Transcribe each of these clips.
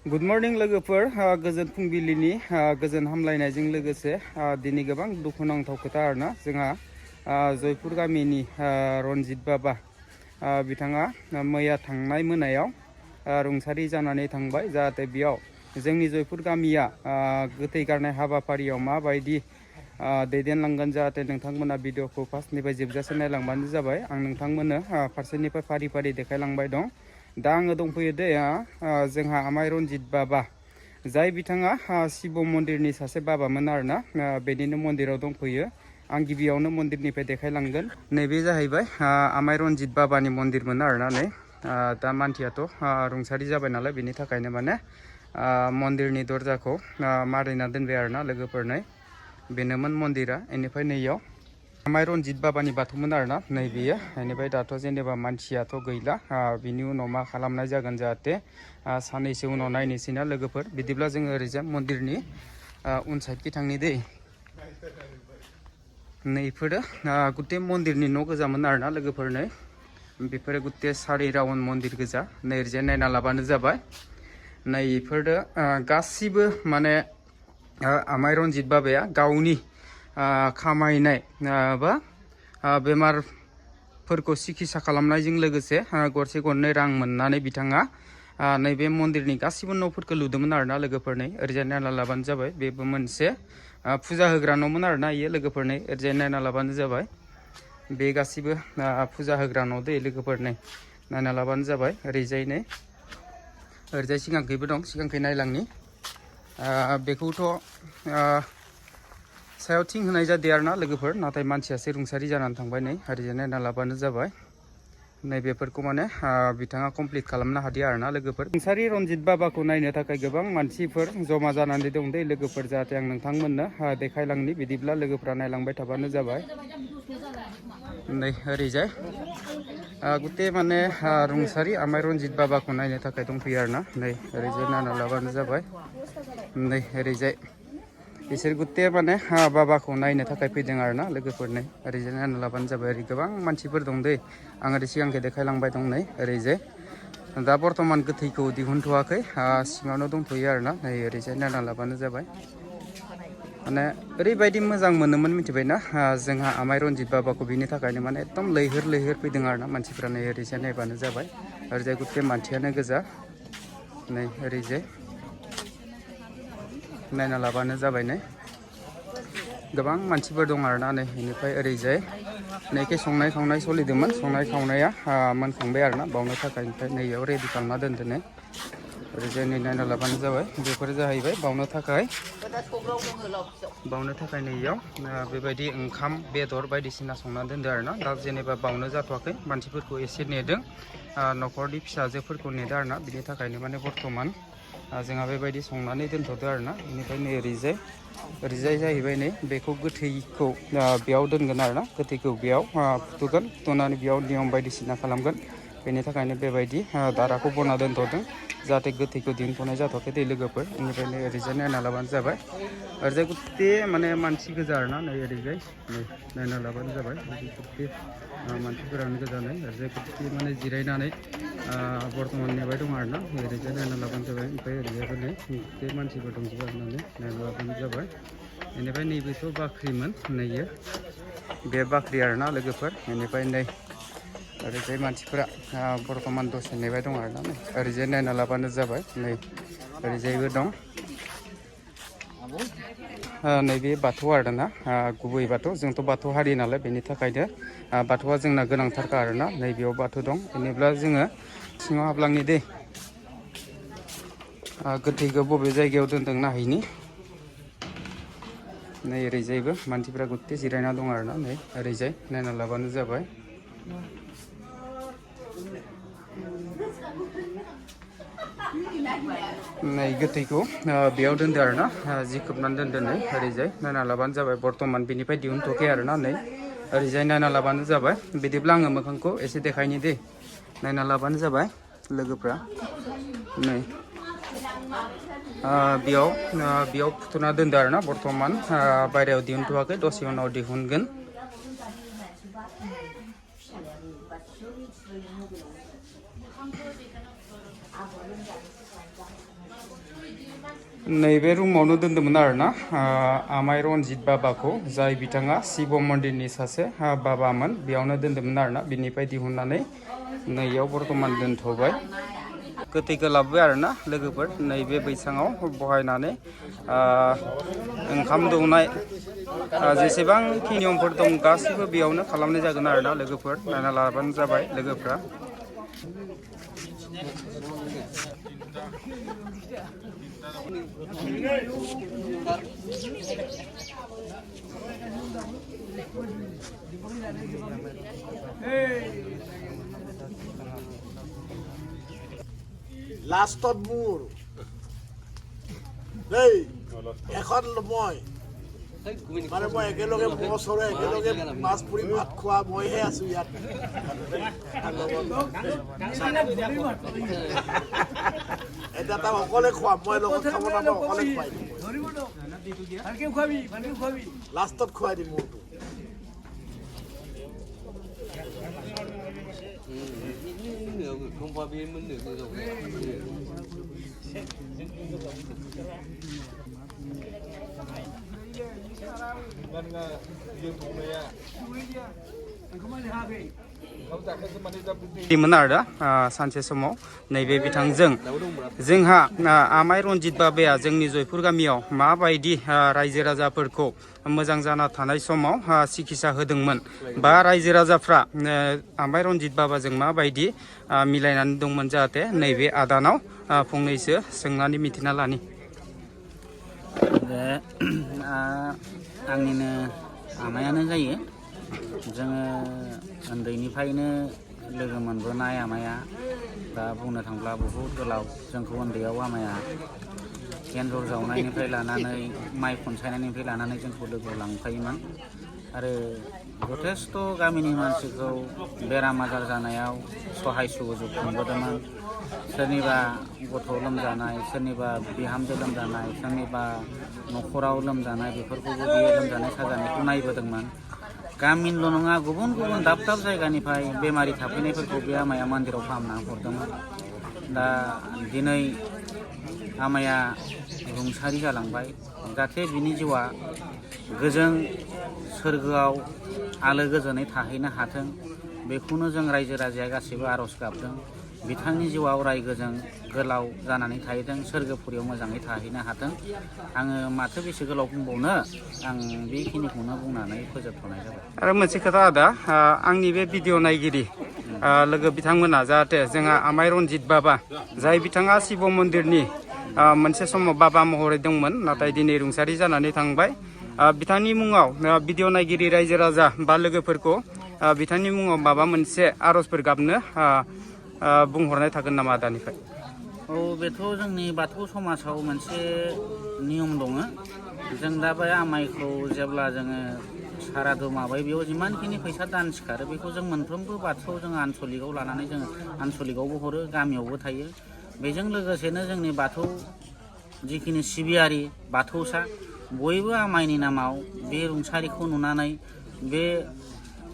Good morning लोगोफोर गोजोन फुंबिलिनि गोजोन हामलायनायजों लोगोसे दिनै गोबां दुखुनांथाव खोथा आरोना जोंहा जयपुर गामिनि रनजित बाबा बिथाङा मैया थांनाय मोनायाव रुंसारि जानानै थांबाय। जाहाथे बेयाव जोंनि जयपुर गामिया गोथै गारनाय हाबाफारियाव माबायदि दैदेनलांगोन जाहाथे नोंथांमोना भिडिअखौ फार्स्टनिफ्राय जोबजासे नायलांबानो जाबाय। आं नोंथांमोननो फारसेनिफ्राय फारि फारि देखायलांबाय दं। दा आङो दंफैयो दे जोंहा आमाय रनजित बाबा जाय बिथाङा शिव मन्दिरनि सासे बाबामोन आरोना बेनिनो मन्दिराव दंफैयो। आं गिबियावनो मन्दिरनिफ्राय देखायलांगोन। नैबे जाहैबाय आमाय रनजित बाबानि मन्दिरमोन आरोना। नै दा मानसियाथ' रुंसारि जाबाय नालाय बेनि थाखायनो माने मन्दिरनि दरजाखौ मारिना दोनबाय आरोना लोगोफोर। नै बेनोमोन मन्दिरा। बेनिफ्राय नैयाव आमाय रनजित बाबानि बाथौमोन आरोना नै बेयो। बेनिफ्राय दाथ' जेनेबा मानसियाथ' गैला, बिनि उनाव मा खालामनाय जागोन जाहाथे साननैसो उनाव नायनोसैना लोगोफोर। बिदिब्ला जोङो ओरैजाय मन्दिरनि उन साइडखि थांनि दै। नैफोरो गुटे मन्दिरनि न' गोजामोन आरोना लोगोफोर। नै बेफोरो गुटे सारि राउन्ड मन्दिर गोजा। नै ओरैजाय नायना लाबानो जाबाय। नै इफोरो गासिबो माने आमाय रनजित बाबाया गावनि खामायनाय बा बेमारफोरखौ सिकित्सा खालामनायजों लोगोसे गरसे गरनै रां मोननानै बिथाङा नैबे मन्दिरनि गासिबो न'फोरखौ लुदोंमोन आरोना लोगोफोर। नै ओरैजाय नायना लाबानो जाबाय। बेबो मोनसे फुजा होग्रा न'मोन आरोना इयो लोगोफोर। नै ओरैजाय नायना लाबानो जाबाय। बे गासिबो फुजा होग्रा न' दै लोगोफोर। नै नायना लाबानो जाबाय। ओरैजाय नै ओरैजाय सिगांखैबो दं, सिगांखै नायलांनि। बेखौथ' सायाव थिं होनाय जादों आरोना लोगोफोर, नाथाय मानसियासो रुंसारि जानानै थांबाय। नै ओरैजाय नायना लाबानो जाबाय। नै बेफोरखौ माने बिथाङा कमप्लिट खालामनो हादिया आरोना लोगोफोर। रुंसारि रनजित बाबाखौ नायनो थाखाय गोबां मानसिफोर जमा जानानै दं दै लोगोफोर। जाहाथे आं नोंथांमोननो देखायलांनि। बिदिब्ला लोगोफ्रा नायलांबाय थाबानो जाबाय। नै ओरैजाय गुटे माने रुंसारि आमाय रनजित बाबाखौ नायनो थाखाय दंफैयो आरोना। नै ओरैजाय नायना लाबानो जाबाय। नै ओरैजाय बिसोर गुटे माने बाबाखौ नायनो थाखाय फैदों आरोना लोगोफोर। नै ओरैजाय नायना लाबानो जाबाय। ओरै गोबां मानसिफोर दं दै। आं ओरै सिगांखै देखायलांबाय दं। नै ओरैजाय दा बर्थमान गोथैखौ दिहुनथ'वाखै, सिङावनो दंथ'यो आरोना। नै ओरैजाय नायना लाबानो जाबाय। माने ओरैबायदि मोजां मोनोमोन मिथिबायना जोंहा आमाय रनजित बाबाखौ। बिनि थाखायनो माने एकदम लैहोर लैहोर फैदों आरोना मानसिफ्रा। नै ओरैजाय नायबानो जाबाय। ओरैजाय गुटे मानसियानो गोजा। नै ओरैजाय नायना लाबानो जाबाय। नै गोबां मानसिफोर दं आरोना। नै बेनिफ्राय ओरैजाय नैखे संनाय खावनाय सोलिदोंमोन। संनाय खावनाया मोनखांबाय आरोना बावनो थाखाय। ओमफ्राय नैयाव रेडि खालामना दोनदो। नै ओरैजाय नै नायना लाबानो जाबाय। बेफोर जाहैबाय बावनो थाखाय नैयाव बेबायदि ओंखाम बेदर बायदिसिना संना दोनदो आरोना। दा जेनेबा बावनो जाथ'वाखै, मानसिफोरखौ एसे नेदों, न'खरनि फिसाजोफोरखौ नेदों आरोना। बिनि थाखायनो माने बर्थमान जोंहा बेबायदि संनानै दोनथ'दो आरोना। बेनिफ्राय नै ओरैजाय जाहैबाय। नै बेखौ गोथैखौ बेयाव दोनगोन आरोना। गोथैखौ बेयाव फुथुगोन, फुथुनानै बेयाव नियम बायदिसिना खालामगोन। बेनि थाखायनो बेबायदि दाराखौ बना दोनथ'दों, जाहाथे गोथैखौ दिहुनथ'नाय जाथ'वाखै दै लोगोफोर। बेनिफ्राय नै ओरैजाय नायना लाबानो जाबाय। ओरैजाय गुथे माने मानसि गोजा आरोना। नै ओरैजाय नै नायना लाबानो जाबाय। गुथे मानसिफोरानो गोजा। नै ओरैजाय गुथे माने जिरायनानै बर्थमान नेबाय दं आरोना। ओरैजाय नायना लाबानो जाबाय। ओमफ्राय ओरैजायबो नै गुथे मानसिफोर दंजोबो आरोना। नै नायना लाबानो जाबाय। बेनिफ्राय नैबेथ' बाख्रिमोन। नैयो बे बाख्रि आरोना लोगोफोर। बेनिफ्राय नै ओरैजाय मानसिफोरा बर्थमान दसे नेबाय दं आरोना। नै ओरैजाय नायना लाबानो जाबाय। नै ओरैजायबो दं। नैबे बाथौ आरोना, गुबै बाथौ। जोंथ' बाथौ हारि नालाय बेनि थाखायनो बाथौआ जोंना गोनांथारखा आरोना। नैबेयाव बाथौ दं। बेनिफ्राय जोङो सिङाव हाबलांनि दै। गोथैखौ बबे जायगायाव दोनदों नायहैनि। नै ओरैजायबो मानसिफ्रा गुथे जिरायना दं आरोना। नै ओरैजाय नायना लाबानो जाबाय। नै गोथैखौ बेयाव दोनदो आरोना, जि खोबनानै दोनदो। नै ओरैजाय नायना लाबानो जाबाय। बर्थमान बेनिफ्राय दिहुनथ'वाखै आरोना। नै ओरैजाय नायना लाबानो जाबाय। बिदिब्ला आङो मोखांखौ एसे देखायनि दै। नायना लाबानो जाबाय लोगोफ्रा। नै बेयाव फुथुना दोनदो आरोना। बर्थमान बायह्रायाव दिहुनथ'वाखै, दसे उनाव दिहुनगोन। नैबे रुमावनो दोन्दोंमोन आरोना आमाय रनजित बाबाखौ जाय बिथाङा शिव मन्दिरनि सासे बाबामोन बेयावनो दोन्दोंमोन आरोना बिनिफ्राय दिहुननानै नैयाव बर्थमान दोनथ'बाय गोथैखौ लाबोबाय आरोना लोगोफोर नैबे बैसाङाव बहायनानै ओंखाम दौनाय जेसेबांखि नियमफोर दं गासैबो बेयावनो खालामनाय जागोन आरोना लोगोफोर नायना लाबानो जाबाय लोगोफ्रा লাষ্টত মোৰ দেই এখন মই মানে মই একেলগে বছৰে একেলগে মাছ পুৰি ভাত খোৱা মইহে আছো ইয়াত এটা তাক অকলে খোৱাম মই লগত খাব নাপাওঁ অকলে খুৱাই দিম লাষ্টত খুৱাই দিম মোৰটো không qua bên mình được rồi. दिमोन आरो सानसे समाव नैबे बिथांजों जोंहा आमाय रनजित बाबाया जोंनि जयपुर गामियाव माबायदि रायजो राजाफोरखौ मोजां जाना थानाय समाव सिकित्सा होदोंमोन बा रायजो राजाफ्रा आमाय रनजित बाबाजों माबायदि मिलायनानै दंमोन जाहाथे नैबे आदानाव फंनैसो सोंनानै मिथिना लानि आंनिनो आमायानो जायो जोङो उन्दैनिफ्रायनो लोगो मोनबोनाय आमाया दा बुंनो थांब्ला बहुद गोलाव जोंखौ उन्दैयाव आमाया एन्जर जावनायनिफ्राय लानानै माइ खनसायनायनिफ्राय लानानै जोंखौ लोगोआव लांफायोमोन आरो जथेस्थ' गामिनि मानसिखौ बेराम आजार जानायाव सहाय सुजुग खुंबोदोंमोन सोरनिबा गथ' लोमजानाय सोरनिबा बिहामजो लोमजानाय सोरनिबा न'खराव लोमजानाय बेफोरखौबो बियो लोमजानाय साजानायखौ नायबोदोंमोन गामिनिल' नङा गुबुन गुबुन दाब दाब जायगानिफ्राय बेमारि थाफैनायफोरखौ बे आमाया मन्दिराव फाहामना हरदोंमोन दा दिनै आमाया रुंसारि जालांबाय जाहाथे बिनि जिउआ गोजों सोरगोआव आलो गोजोनै थाहैनो हाथों बेखौनो जों रायजो राजाया गासैबो आर'ज गाबदों बिथांनि जिउआव राय गोजों गोलाव जानानै थाहैथों सोरगोफुरियाव मोजाङै थाहैनो हाथों आङो माथो बेसे गोलाव बुंबावनो आं बेखिनिखौनो बुंनानै फोजोबथ'नाय जाबाय आरो मोनसे खोथा आदा आंनि बे भिडिअ नायगिरि लोगो बिथांमोना जाहाथे जोंहा आमाय रनजित बाबा जाय बिथाङा शिव मन्दिरनि मोनसे समाव बाबा महरै दंमोन नाथाय दिनै रुंसारि जानानै थांबाय बिथांनि मुङाव भिडिअ नायगिरि रायजो राजा बा लोगोफोरखौ बिथांनि मुङाव माबा मोनसे आर'जफोर गाबनो बुंहरनाय थागोन नामा आदानिफ्राय औ बेथ' जोंनि बाथौ समाजाव मोनसे नियम दङ जों दा बे आमायखौ जेब्ला जोङो सारादु माबायो बेयाव जिमानखिनि फैसा दान सिखारो बेखौ जों मोनफ्रोमबो बाथौआव जोङो आनसलिकआव लानानै जोङो आनसलिकआवबो हरो गामियावबो थायो बेजों लोगोसेनो जोंनि बाथौ जिखिनि सिबियारि बाथौसा बयबो आमायनि नामाव बे रुंसारिखौ नुनानै बे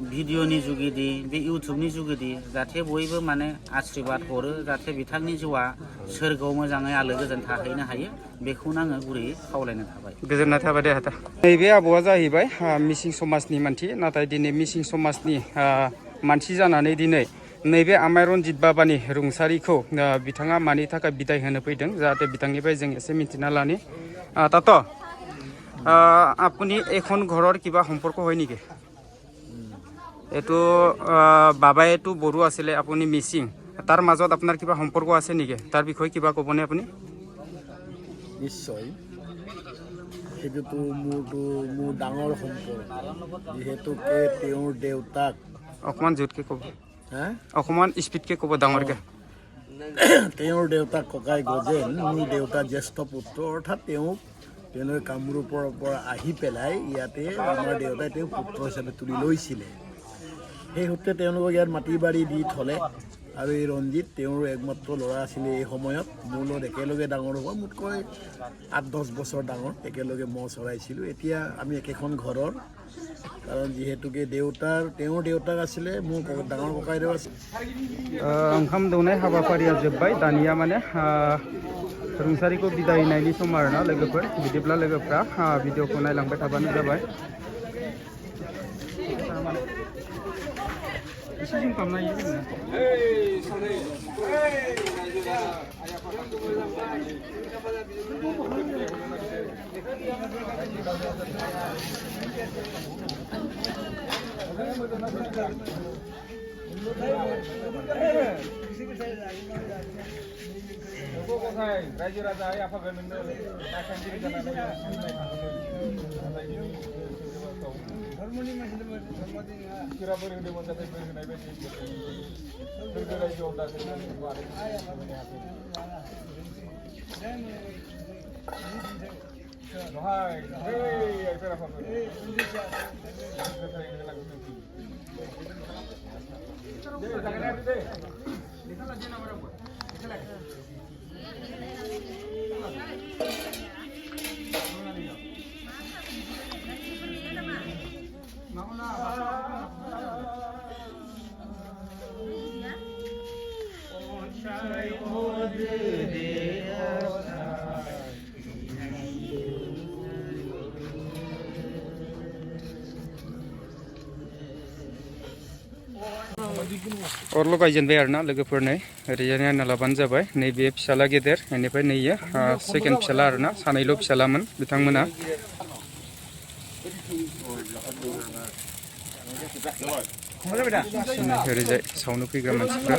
भिडिअनि जुगिदि बे इउटुबनि जुगिदि जाहाथे बयबो माने आशीर्बाद हरो जाहाथे बिथांनि जिउआ सोरगोआव मोजाङै आलो गोजोन थाहैनो हायो बेखौनो आङो गुरैयै खावलायनो थाबाय गोजोननाय थाबाय दे आदा नैबे आबौआ जाहैबाय मिसिं समाजनि मानसि नाथाय दिनै मिसिं समाजनि मानसि जानानै दिनै नैबे आमाय रनजित बाबानि रुंसारिखौ बिथाङा मानि थाखाय बिदाय होनो फैदों जाहाथे बिथांनिफ्राय जों एसे मिथिना लानि তাত আপুনি এখন ঘৰৰ কিবা সম্পৰ্ক হয় নেকি এটো বাবাইটো বড়ো আছিলে আপুনি মিচিং তাৰ মাজত আপোনাৰ কিবা সম্পৰ্ক আছে নেকি তাৰ বিষয়ে কিবা ক'বনে আপুনি নিশ্চয় সেইটো মোৰ ডাঙৰ সম্পৰ্ক যেহেতুকে তেওঁৰ দেউতাক অকমান জোৰকে ক'ব হা অকমান স্পীডকে ক'ব ডাঙৰকে তেওঁৰ দেউতাক ককাই গজেন মোৰ দেউতা জ্যেষ্ঠ পুত্ৰ অৰ্থাৎ তেওঁ কামৰূপৰ পৰা আহি পেলাই ইয়াতে আমাৰ দেউতাই তেওঁ পুত্ৰ হিচাপে তুলি লৈছিলে সেই সূত্ৰে তেওঁলোকক ইয়াত মাটি বাৰী দি থ'লে আৰু এই ৰঞ্জিত তেওঁৰ একমাত্ৰ ল'ৰা আছিলে এই সময়ত মোৰ লগত একেলগে ডাঙৰ হোৱা মোতকৈ 8-10 বছৰ ডাঙৰ একেলগে মহ চৰাইছিলোঁ এতিয়া আমি একেখন ঘৰৰ কাৰণ যিহেতুকে তেওঁৰ দেউতাক আছিলে মোৰ ডাঙৰ ককাইদেউ আছিল ओंखाम दौनाय हाबाफारिया जोब्बाय दानिया माने रुंसारिखौ बिदाय होनायनि सम आरोना लोगोफोर बिदिब्ला लोगोफ्रा भिडिअखौ नायलांबाय थाबानो जाबाय एसे जों खालामनो रायजो राजा आफागोन राजखान्थिगिरि जानानै धर्मनि मानसिफोर धर्मनि बोरै होदोंमोन जाहाथे बोर होनाय बायदि गोदो रायजोआव अर लगायजेनबाय आरोना लोगोफोरनै ओरैजाय नायना लाबानो जाबाय नैबे फिसाला गेदेर बेनिफ्राय नैयो सेकेन्ड फिसाला आरोना सानैल' फिसालामोन बिथांमोना ओरैजाय सावनो फैग्रा मानसिफ्रा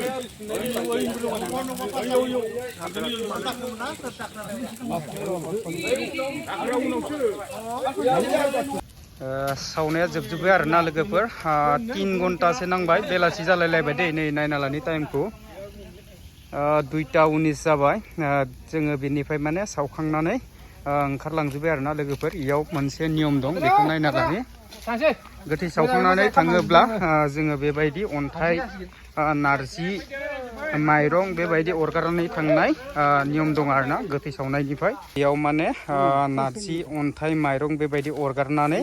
सावनाया जोबजोब्बाय आरोना लोगोफोर 3 घन्टासो नांबाय बेलासि जालायलायबाय दै नै नायना लानि टाइमखौ 2:19 जाबाय जोङो बेनिफ्राय माने सावखांनानै ओंखारलांजोब्बाय आरोना लोगोफोर इयाव मोनसे नियम दं बेखौ नायना लानि गोथै सावखांनानै थाङोब्ला जोङो बेबायदि अन्थाइ नारजि माइरं बेबायदि अरगारनानै थांनाय नियम दं आरोना गोथै सावनायनिफ्राय बेयाव माने नारजि अन्थाइ माइरं बेबायदि अरगारनानै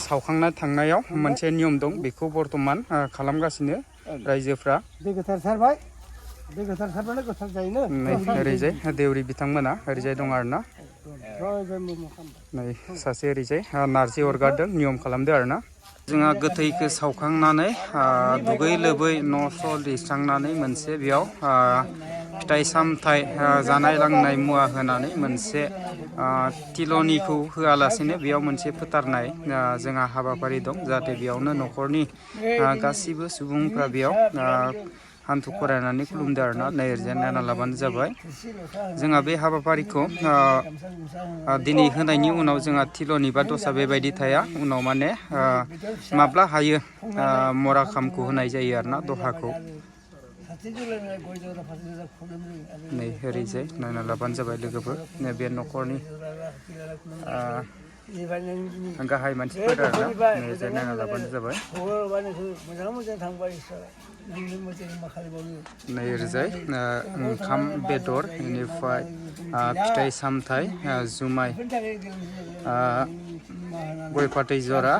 सावखांना थांनायाव मोनसे नियम दं बेखौ बर्तमान खालामगासिनो रायजोफ्रा ओरैजाय देउरि बिथांमोना ओरैजाय दं आरोना नै सासे ओरैजाय नारजि अरगारदों नियम खालामदों आरोना जोंहा गोथैखौ सावखांनानै दुगै लोबै न' स' लिरस्रांनानै मोनसे बेयाव फिथाइ सामथाइ जानाय लोंनाय मुवा होनानै मोनसे तिलनिखौ होआलासिनो बेयाव मोनसे फोथारनाय जोंहा हाबाफारि दं जाहाथे बेयावनो न'खरनि गासिबो सुबुंफ्रा बेयाव हान्थु खरायनानै खुलुमदों आरोना नै ओरैजाय नायना लाबानो जाबाय जोंहा बे हाबाफारिखौ दिनै होनायनि उनाव जोंहा तिलनि बा दसा बेबायदि थाया उनाव माने माब्ला हायो मराखामखौ होनाय जायो आरोना दहाखौ नै ओरैजाय नायना लाबानो जाबाय लोगोफोर बे न'खरनि गाहाय मानसिफोर आरोना ओरैजाय नायना लाबानो जाबाय नै ओरैजाय ओंखाम बेदर बेनिफ्राय फिथाइ सामथाइ जुमाय गय फाथै जरा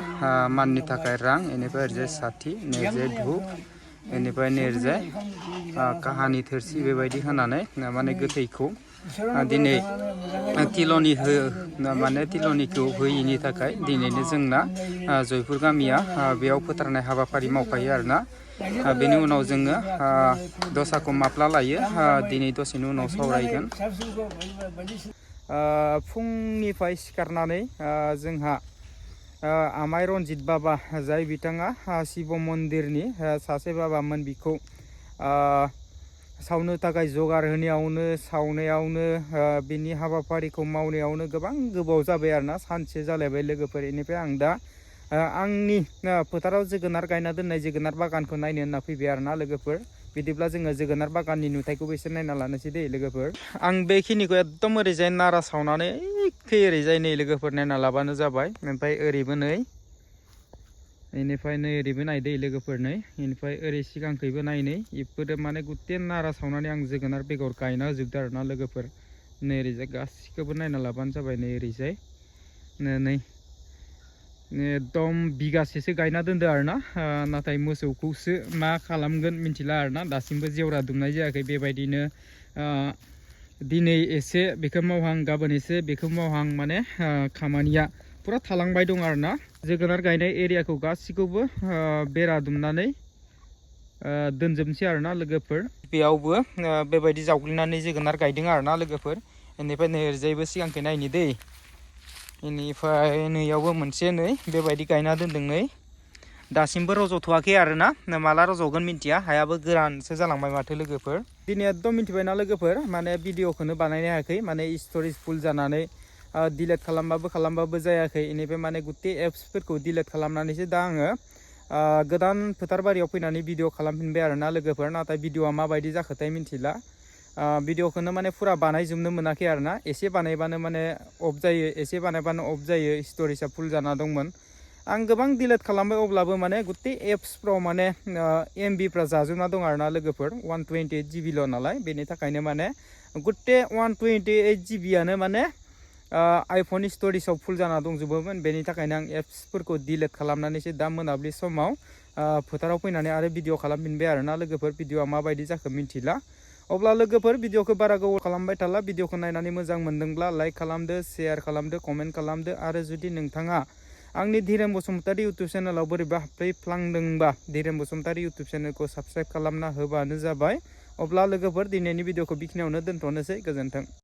माननि थाखाय रां बेनिफ्राय ओरैजाय साथि नैजाय धुप बेनिफ्राय नैजाय काहानि थोरसि बेबायदि होनानै माने गोथैखौ दिनै तिलनि माने तिलनिखौ होयिनि थाखाय दिनैनो जोंना जयपुर गामिया बेयाव फोथारनाय हाबाफारि मावखायो आरोना बेनि उनाव जोङो दसाखौ माब्ला लायो दिनै दसेनि उनाव सावरायगोन फुंनिफ्राय सिखारनानै जोंहा आमाय रन्जित बाबा जाय बिथाङा शिव मन्दिरनि सासे बाबामोन बिखौ सावनो थाखाय जगार होनायावनो सावनायावनो बिनि हाबाफारिखौ मावनायावनो गोबां गोबाव जाबाय आरोना सानसे जालायबाय लोगोफोर बेनिफ्राय आं दा आंनि फोथाराव जोगोनार गायना दोननाय जोगोनार बागानखौ नायनो होनना फैबाय आरोना लोगोफोर बिदिब्ला जोङो जोगोनार बागाननि नुथायखौबो एसे नायना लानोसै दे लोगोफोर आं बेखिनिखौ एकदम ओरैजाय नारा सावनानै ओरैजाय नै लोगोफोर नायना लाबानो जाबाय ओमफ्राय ओरैबो नै इनिफ्राय नै ओरैबो नायदै लोगोफोर नै इनिफ्राय ओरै सिगांखैबो नायनै इफोरो माने गुथे नारा सावनानै आं जोगोनार बेगर गायना होजोबदों आरोना लोगोफोर नै ओरैजाय गासिखौबो नायना लाबानो जाबाय नै ओरैजाय नै एकदम बिगासेसो गायना दोनदो आरोना नाथाय मोसौखौसो मा खालामगोन मिथिला आरोना दासिमबो जेवरा दुमनाय जायाखै बेबायदिनो दिनै एसे बेखौ मावहां गाबोन एसे बेखौ मावहां माने खामानिया पुरा थालांबाय दं आरोना जोगोनार गायनाय एरियाखौ गासिखौबो बेरा दुमनानै दोनजोबनोसै आरोना लोगोफोर बेयावबो बेबायदि जावग्लिनानै जोगोनार गायदों आरोना लोगोफोर इनिफ्राय नै ओरैजायबो सिगांखै नायनि दै इनिफ्राय नैयावबो मोनसे नै बेबायदि गायना दोनदों नै दासिमबो रज'थ'वाखै आरोना माला रज'गोन मिन्थिया हायाबो गोरानसो जालांबाय माथो लोगोफोर दिनै एकदम मिन्थिबायना लोगोफोर माने भिडिअखौनो बानायनो हायाखै माने स्टरेज फुल जानानै डिलेट खालामबाबो जायाखै इनिफ्राय माने गुथे एप्सफोरखौ डिलेट खालामनानैसो दा आङो गोदान फोथारबारियाव फैनानै भिडिअ खालामफिनबाय आरोना लोगोफोर नाथाय भिडिअआ माबायदि जाखोथाय मिन्थिला भिडिअखौनो माने फुरा बानायजोबनो मोनाखै आरोना एसे बानायबानो माने अफ जायो एसे बानायबानो अफ जायो स्टरेजआ फुल जाना दंमोन आं गोबां डिलेट खालामबाय अब्लाबो माने गुथे एप्सफ्राव माने एमबिफ्रा जाजोबना दं आरोना लोगोफोर 128 GB ल' नालाय बेनि थाखायनो माने गुथे 128 GBआनो माने आइफन स्टरेजआव फुल जाना दंजोबोमोन बेनि थाखायनो आं एप्सफोरखौ डिलेट खालामनानैसो दा मोनाबिलि समाव फोथाराव फैनानै आरो भिडिअ खालामफिनबाय आरोना लोगोफोर भिडिअआ माबायदि जाखो मिन्थिला अब्ला लोगोफोर भिडिअखौ बारा गोबाव खालामबाय थाला भिडिअखौ नायनानै मोजां मोनदोंब्ला लाइक खालामदो शेयार खालामदो कमेन्ट खालामदो आरो जुदि नोंथाङा आंनि धीरेन बसुमतारी इउटुब चेनेलाव बोरैबा हाबफैफ्लांदोंबा धीरेन बसुमतारी इउटुब चेनेलखौ साबस्क्राइब खालामना होबानो जाबाय अब्ला लोगोफोर दिनैनि भिडिअखौ बेखिनियावनो दोनथ'नोसै गोजोन्थों।